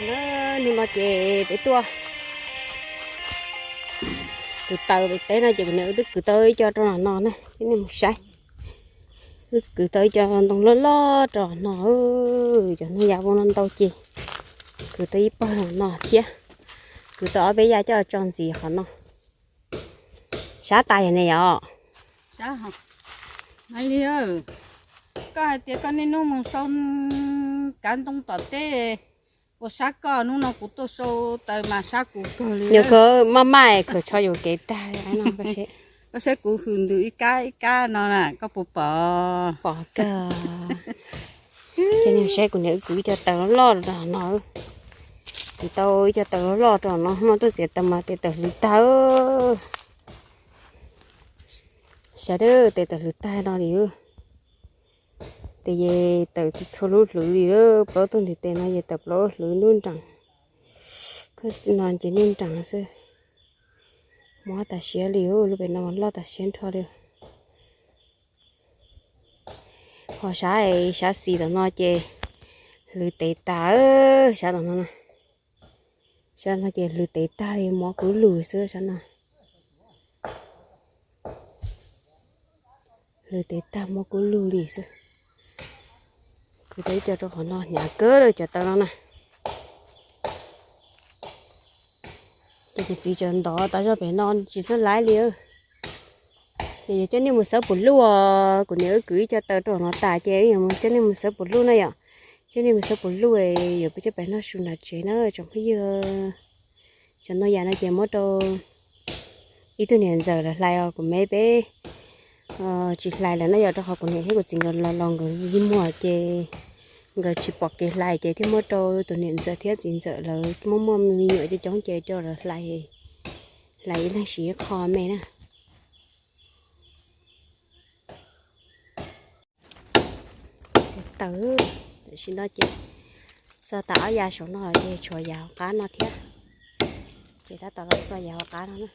Hnub no ces peb tuaj kwv taws pem teb no ces kuv niam wb twb kwv tau ib co rau no na, nej mus saib. Wb kwv tau ib co ntoo loj loj rau no, cov hnub yav vau no ntau ces kwv tau ib pawg no thiab. Kwv tau ob peb yam coj tso ntxiv qhov no. Sab tas yom ne yom? Maiv Lig, koj hais tias koj niaj hnub mus sau kav ntoo tom teb, ua sab koj, hnub no kuv tuaj sau taws mas sab kuv kawg li. Nws khav maj maj khav tsho yuam kev tag. Koj saib kuv hwm ntws ib kab ib kab no na, koj puas pom? Pom kawg. Ces nej saib kuv niam wb kwv ib co taws loj loj rau no. Kwv tau ib co taws loj loj rau no, hmo tuaj txiav taws mas tes taws hlwv tag. Sawv daws, tes taws hlwv tag no li. Tes ces taws txhua lub hlwv li, plaub tug ntiv tes no ces taws plaub hlwv nruj nrees. No ces nruj nrees xwb. Mob tas siab li, lub pem no loj tas siab nrho li. Ho sab, sab xis tom no ces hlwv tev tas, sab tom no, sab no ces hlwv tev tag li, mob kub lug xwb sab no. Hlwv tev tag, mob kub lug li xwb. Kwv tau ib co rau qhov no, hnyav kawg li cov taws no na. Ces kuv txiv tseem ntov tas zog pem no tsis txawj laib li. Ces yuav coj nej mus sawv puv luj os, kuv niam wb kwv ib co taws rau no tas ces yuav coj nej mus sawv puv luj na yom. Coj nej mus sawv puv luj, yuav peb coj pais noj su nram tsev na tsoom phooj ywg. Cov no yam no ces muab rau ib tug niam ntxawm lawv hlais os, kuv me peb tsis hlais lawm na yom, rau qhov kuv niam thiab kuv txiv nkawd los los nkawd yig muag ces nkawd tsis pom kev hlais ces thiaj muab rau tus niam ntxawm thiab txiv ntxawm lawv muaj muaj me nyuam coob coob ces rau lawv hlais, hlais ib leeg siv ib qho me na. Txiav taws, tam sim no ces txog tas ob yav saum no ces tshuav yav hauv qab no thiab. Ces tab tom los txog yav hauv qab no na.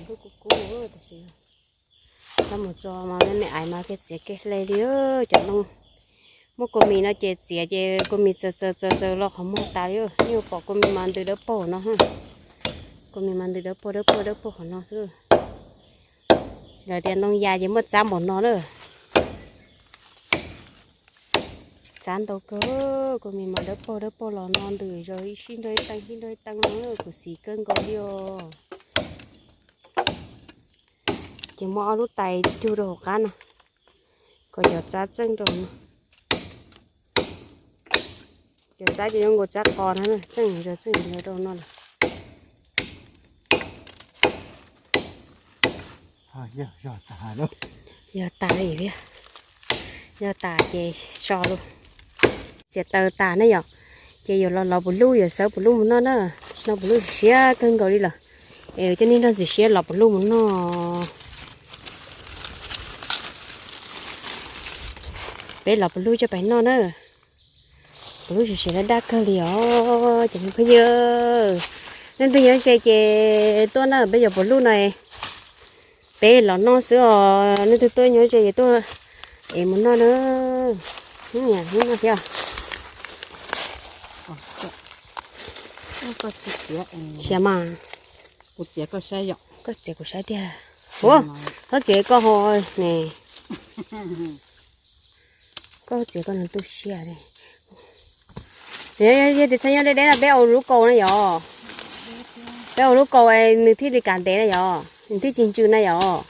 Ntuj kub kub tam sim no. Tab mus txog mas me me ais mas kev txiav kev hle li cov no. Muaj kua mis no ces txiav ces kua mis txaws txaws txaws txaws los qhov muag tas li. Nej pom kua mis mas ntws dawb paug no. Kua mis mas ntws dawb paug dawb paug dawb paug qhov no xwb. Lawv tias ntoo yas ces muaj txab npaum no na. Txab ntau kawg, kua mis mas dawb paug dawb paug los no ntws zog ib sij nrog ib teev sij nrog ib teev no, kuv xis kawg nkaus li os. Ces muab ob lub tais cug rau hauv qab no, kom cov txab txeej rau no. Cov txab ces zoo nkaus txab qos na, txeej zog txeej zog rau no lawm. Yog tas li thiab, yog tas ces so lawm. Txiav taws tas ne yom, ces yuav los lov puv luj, yuav sawv puv luj mus noj na. Tam sim no puv luj siab kawg nkaus li lawm, es coj nej nrog ntxim siab lov puv luj mus noj. Peb lov puv luj coj pais noj na. Puv luj siav siav daj daj kawg li os cov phooj ywg. Leej twg nyob ze ces tuaj na, peb yuav puv luj no. Peb los noj xwb os, leej twg tuaj nyob ze ces tuaj es mus noj na. Hnub no thiab. Siav mas. Koj txiav kuv saib tiag. Ua, koj txiav koj ho ne. Koj txiav koj no tu siab li. Yog tias txhua nyob deb deb no peb ua lub kaus na yom. Peb ua lub kaus nws thiaj li kav ntev na yom, nws thiaj tsis ntsws na yom.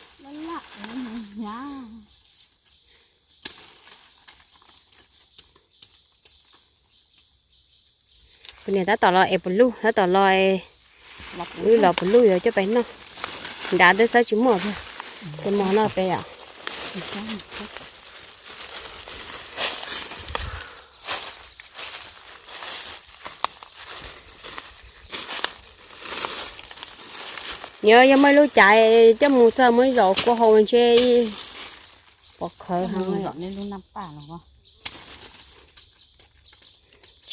Kuv niam tab tom los es puv luj, tab tom los, wb los puv luj yuav coj pais noj. Nrad twb xawb tsis muaj thiab, ces mov noj peb yom. Yog, yog muaj ib lub cav coj mus txog muab zom kua hau ntshe pov khawv heev.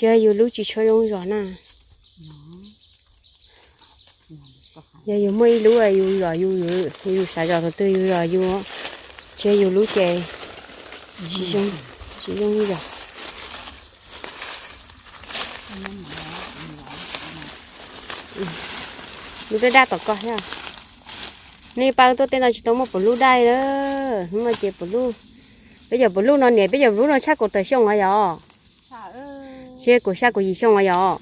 Tsis yog yus lub tsis tshua zoo zom na. Yog yus muaj ib lub yus zom yus, yus xav zom tus twg yus zom yus, tsis yog yus lub ces tsis zoo zom. Lub daj daj tom ko thiab. Nej paub tuaj tej no tsis tau muaj puv lub daj na. Hnub no ces puv lub, peb cov puv lub no niam, peb cov puv lub no tshaj kaum tawm xyoo os yom. Tshaj kaum xya kaum yim xyoo os yom.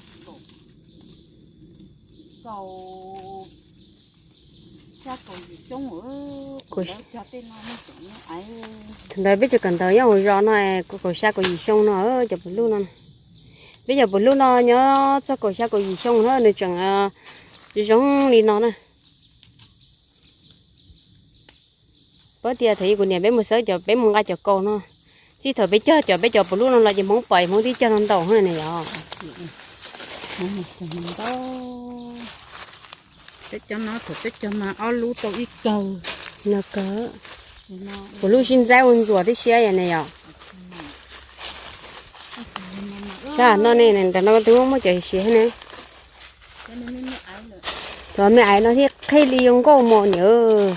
Thaum ntawd peb tseem kawm ntawv nyob hauv zos no, kaum xya kaum yim xyoo no cov puv lub no. Peb cov puv lub no nyob txog kaum xya kaum yim xyoo na nws tseem zoo li no na. Pab tias thaum kuv niam peb mus xawb cov, peb mus nqa cov kaus no, txij thaum peb cog cov, peb cov puv lub no los ces hmoob pom hmoob twb cog no ntau ne yom. Peb cov no thaum peb cog mas ob lub tau ib kawg. No kawg. Puv lub sib ntxaib ua ntxuam tib siab ne yom. Sab no ne, ntawm no twb muaj cov siav ne. Cov me aiv no thiaj qhib li yuav nkauj mos niam.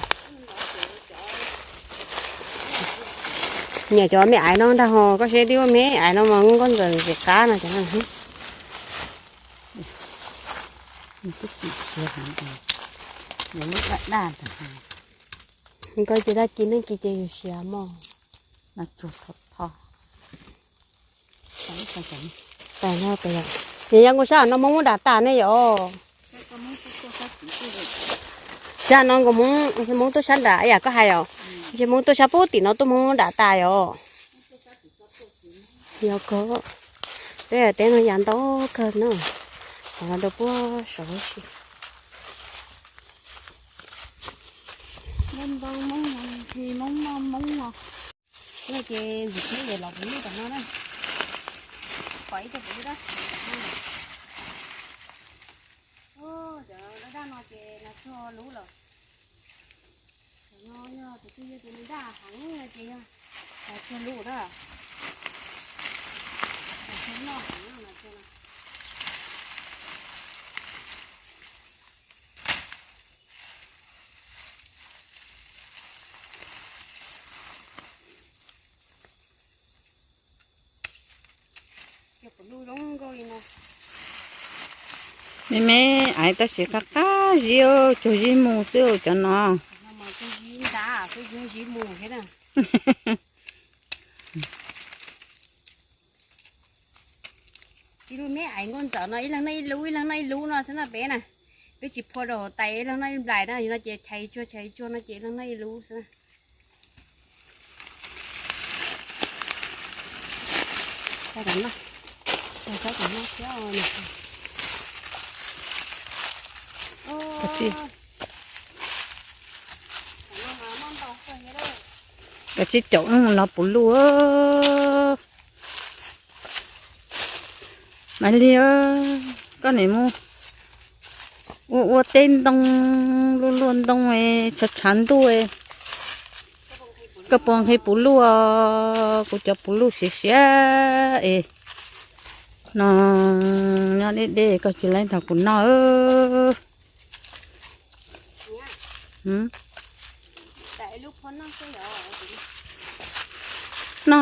Niam cov me aiv no ntag ho, koj saib twb muaj me aiv no mas nkauj ntxawm ntxim qab no cov no. Nkauj ces tag kis neeg kis ces yus siav mos. Ces yog nkaus sab no hmoob muab dam tas ne yom. Sab no nkaus hmoob, hmoob tuaj sab nram yam koj hais os. Ntshe hmoob tuaj sab pub tim no tuaj hmoob muab dam tas yom. Yog ko, peb teb no yam ntau kawg no, rau puag saud huv si. Ntau ntau hmoob no, hmoob noj hmoob no. No ces ntxim thiab ces los puv lub tom no na. Pom ib co puv lub dab tsi tom no. Cov daj daj no ces nas tsuag lub lawm. Cov no yog tus twg yog tus nws daj heev no ces yog nas tsuag lub na. Nas tsuag noj heev no nas tsuag no. Me me aiv tab sis qab qab zib, cuag zib mus xwb cov no. Ib lub me aiv nkauj ntxawm no ib leeg noj ib lub, ib leeg noj ib lub no xwb no peb na. Peb tsis phua rau tais ib leeg noj ib nplais na, yog no ces chais tsuag chais tsuag no ces ib leeg noj ib lub xwb na. Kav tsij caum wb mus los puv luj. Maiv Lig, koj nim mus ua ua teb ntoo, luaj luaj ntoo, tshav tshav ntuj, koj puas nqhis puv luj? Kuv cov puv luj siav siav es no, nyob deb deb koj tsis laib nrog kuv noj. No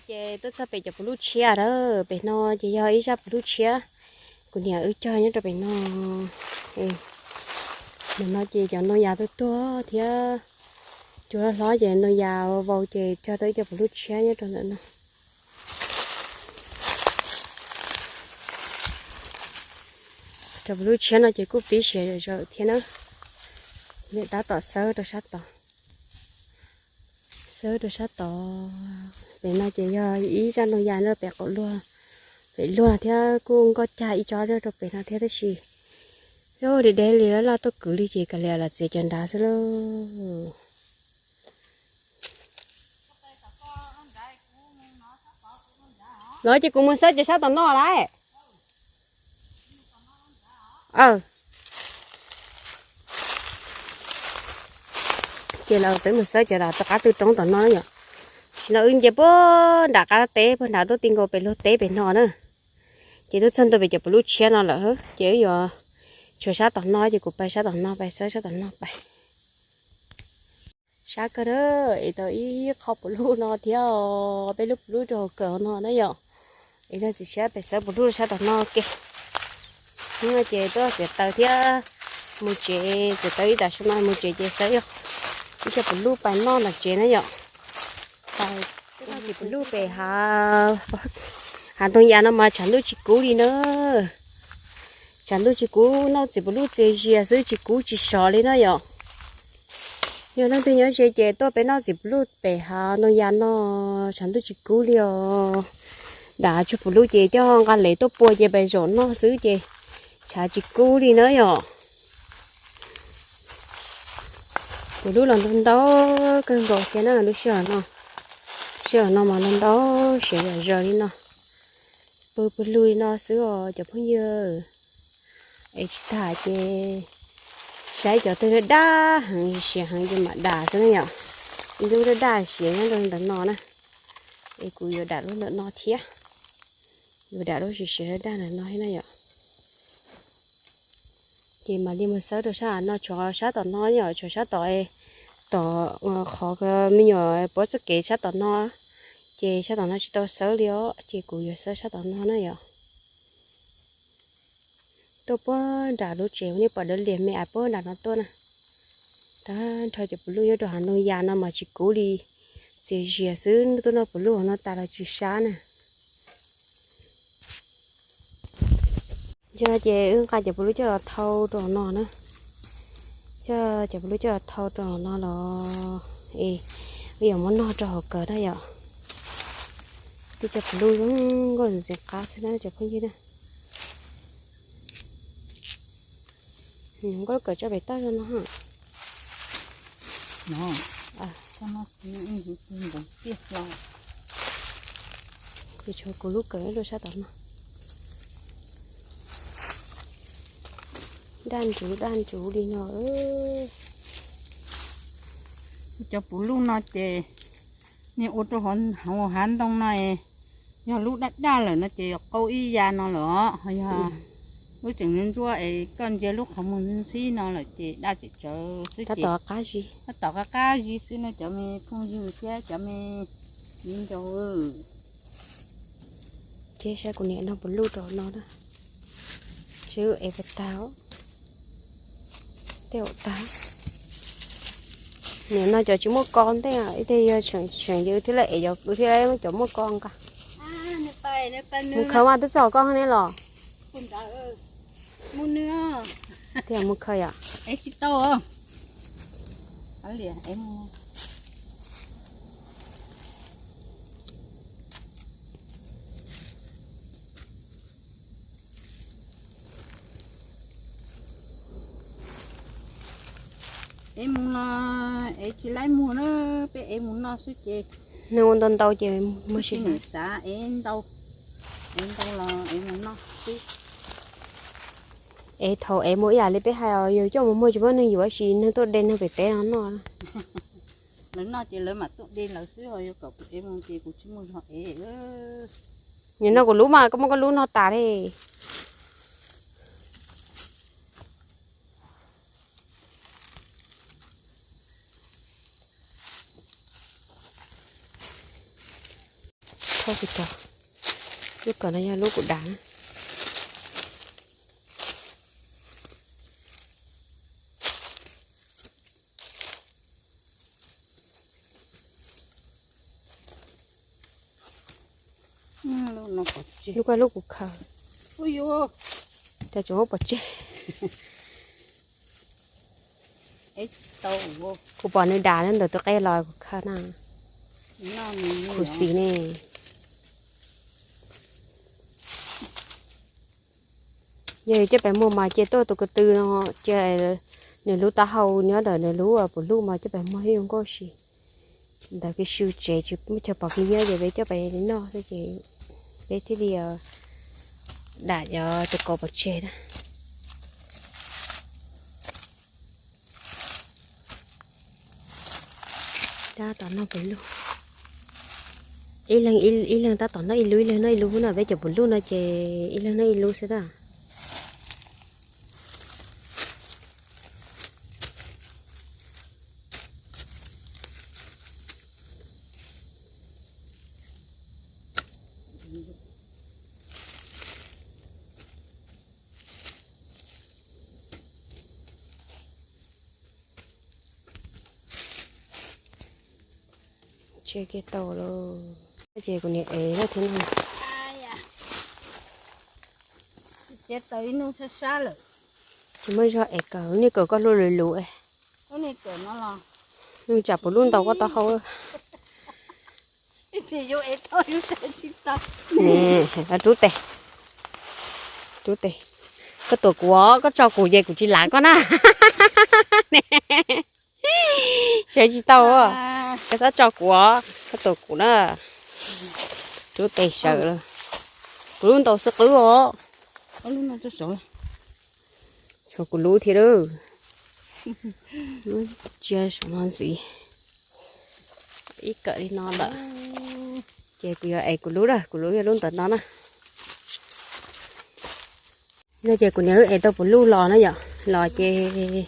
ces tuaj txog pem cov puv luj tshiab lawm. Pem no ces yog ib zaj puv luj tshiab kuv niam wb cog nyob rau pem no. Ntawm no ces cov ntoo yas tuag tuag thiab, cua hlob ces ntoo yas vau ces cog tau ib co puv luj tshiab nyob rau ntawm no. Cov puv luj tshiab no ces kuj pib siav zom zaws thiab na. Niam tab tom xawb rau sab tod. Xawb rau sab tod. Pem no ces yog ib zaj ntoo yas nyob pem qaum luag, pem luag thiab kuj nkoj cag ib tsob nyob rau pem no thiab tab sis deb deb li laj laj tuaj kwv li ces kav liam los txiav cov nrad xwb lauj. Los ces kuv mus xawb cov sab tom no lawm. Ces los peb mus xawb cov tom qab tw roob tom no yom. Tam sim no wb nce puag nram qab teb puag nrad tuaj ti nkaus pem luag teb pem no na. Ces twb txog ntua pem cov puv luj tshiab no lawm ces wb yuav tshuav sab tom no ces kuv pais sab tom no pais xawb sab tom no pais. Sab kawg na, es tau ib qho puv luj no thiab, peb lub puv luj rau hauv kawm no na yom. Es no txiv sab pem xawb puv luj sab tom no ke. Hnub no ces tuaj txiav taws thiab mus tsev, txiav taws ib tag su no mus tsev ces xawb ib co puv luj pais noj tom tsev na yom. Pais, txiv puv luj pem hav, hav ntoo yas no mas tshav ntuj tsis kub li na. Tshav ntuj tsis kub, noj txiv puv luj txias zias xwb tsis kub tsis sov li na yom. Yog leej twg nyob ze ces tuaj pem noj txiv puv luj pem hav ntoo yas no, tshav ntuj tsis kub li os. Dam tshuaj puv luj ces coj nqa lev tuaj pua ces pais zaum noj xwb ces tshav tsis kub li na yom. Puv luj los ntau ntau kawg nkaus thiab na lub sij hawm no. Sij hawm no mas ntau ntau siav zom zaws li no. Pw pw lug li no xwb os cov phooj ywg. Es tsis tas ces saib cov twg daj daj heev siav heev ces mam dam xwb na yom. Ib lub daj daj siav nyob rau ntawm no na. Es kuv yuav dam lub ntawm no thiab. Yuav dam lub siav siav daj daj ntawm no thiab na yom. Ces mam li mus xawb rau sab no, tshuav sab tom no yom, tshuav sab tom, tom qhov me nyuam puab txoj kev sab tom no. Ces sab tom no tsis tau xawb li os, ces kuv yuav xawb sab tom no na yom. Tuaj puag nram lub tsev nej pom dawb lias me es puag nram no tuaj na. Tag nrho cov puv luj nyob rau hav ntoo yas no mas tsis kub li, txias zias xwb, tuaj noj puv luj hauv no tas los tsis sab na. Yog ces wb nqa cov puv luj coj los thau rau no na. Coj cov puv luj coj los thau rau no los es wb yuav muab noj rau hauv kawm na yom. Twb cov puv luj zoo nkauj ntxim qab xwb na cov phooj ywg na. Nkauj lub kawm tso pem toj zoo no. Ces tshuav kuv lub kawm rau sab tom no. Daj ntsuv daj ntsuv li no. Cov puv luj no ces nej ua rau hauv hav ntoo no, yog lub daj daj lawm no ces yuav qau ib ya no lawm os. Ho yog lub tseem ntsuab es koj ntsia lub qhov muag ntxhib no lawm ces daj tseem tsawv xwb ces tab tom qab zib xwb no cov me phooj ywg thiab cov me viv ncaus. Ces saib kuv niam noj puv luj rau no na. Seb es puas tag. Tej zaum tag. Niam no cov tsis muaj ko ntej, ib teg yog tseem yws thiab lawm es cov kwv thiab cov muaj ko nqa. Mus khaws mas twb txog koj ne los. Tias mus khaws yom. Ev mus no, ev tsis laib muag na, peb ev mus noj xwb ces. Neeg ua ntau ntau ces muag tsis laib. Xav ev ntau, ev ntau los ev mus noj xwb. Ev thaum ev mus ib yam li peb hais os, yog coj mus muag tsis muaj neeg yuav, tab sis neeg tuaj de neeg pem teb no noj. Lawv noj ces lawv mam tuaj de lawv xwb, ho yog kom kuv ev mus ces kuv tsis muaj zog ev. Nim no kuv lub mas koj muab koj lub no tas li. Thauj tsis tau. Lub kawm no yog lub kuv dav na. Lub ko lub kuv khaws. Cas tseem muab pov tseg. Kuv pom nws dam ntawm tus qe los kuv khaws na. Khuv xim ne. Yog coj pem muag mas cia tuaj tus ko tw no, cia nws lub taub hau nyob ntawm nws lub puv luj mas coj pem muag thiaj zoo nkauj si. Ntawd kiag sw tsev tsis muaj chaw pom kiag nyob ces peb coj pem noj xwb ces peb thiaj li dam cov tus ko pov tseg na. Tab tom noj puv luj. Ib leeg ib leeg tab tom noj ib lub ib leeg noj ib lub no, peb cov puv luj no ces ib leeg noj ib lub xwb tab. Tse kiag tau lawm. Ces kuv niam ev lawm thiab no. Tsis muaj zog ev kawm, nej kawm koj hlub lus lus. Tsam puv lub ntau koj taub hau. Rub tes, rub tes. Koj tuam kuv, koj tso kuv ces kuv tsis lav koj na. Sawv tsis tau, koj txhob tso kuv, koj tuam kuv na. Rub tes sawv lawm. Kuv lub ntau xwb qwb os. Tshuav kuv lub thiab lawm. Tsiab saum no ntxiv. Ib kawm li no lawm. Ces kuv yuav ev kuv lub na, kuv lub yog lub ntawm no na. No ces kuv niam wb ev tau puv luj los na yom, los ces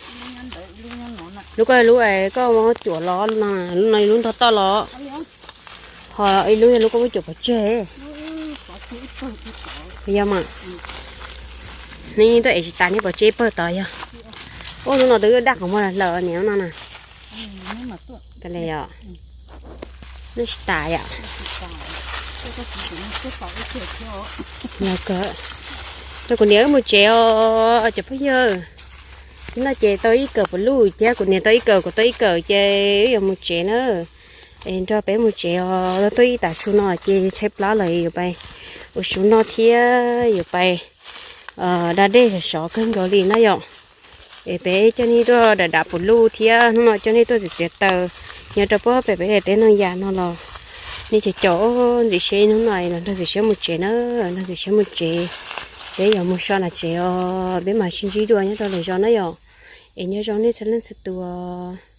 lub koj lub es koj muab cuam los no, lub no lub ntog toj los, ho ib lub yog lub koj muab cuam pov tseg. Yog mas, nej tuaj ev tsis tas nej pov tseg ib pawg tod yog. Ub, lub no twb daj qhov muag lawm niam no na. Yog, nej tsis tas yom. Rau kuv niam wb mus tsev os cov phooj ywg. No ces tau ib kawm puv luj thiab, kuv niam tau ib kawm, kuv tau ib kawm ces wb yuav mus tsev na. Es nrog peb mus tsev os, tuaj ib tag su no ces tshaib plab lawm, yuav pais ua su noj thiab yuav pais da dej sov kawg nkaus li na yom. Es peb coj nej tuaj dam dam puv luj thiab hnub no coj nej tuaj txiav txiav taws nyob rau puag pem peb daim teb Neej Yas no los nej ces caum ntxim siab hnub no los nrog ntxim siab mus tsev na, nrog ntxim siab mus tsev. Peb yuav mus so na tsev os, peb mam sib ntsib dua nyob rau lwm zaus na yom. Es nyob zoo nej txhua leej txhua tus.